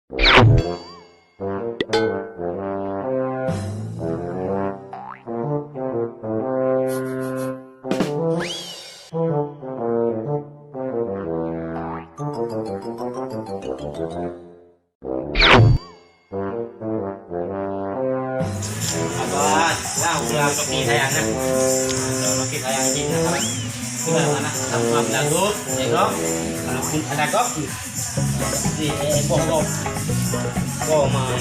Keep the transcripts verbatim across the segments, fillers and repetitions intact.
Abah, lah, udah laki sayang, kan? Udah laki sayang, cik, kan? Sudah, anak, sama belagu, ya, kok? Kalau pun ada kok, eh, eh, boh, boh. Boh, mah.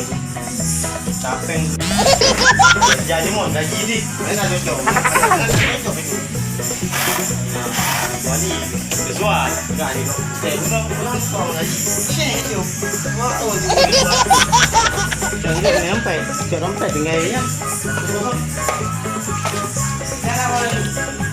Capek. Jadi, mon, gaji di. Mana ada cok? Mana ada cok itu? Wali, kesual. Enggak, ni, kok. Eh, udah, udah, kau lagi. Cek, cok. Wah, oh, dia. Cok, dia kena sampai. Cok, sampai tinggal, ya. Jangan, wali.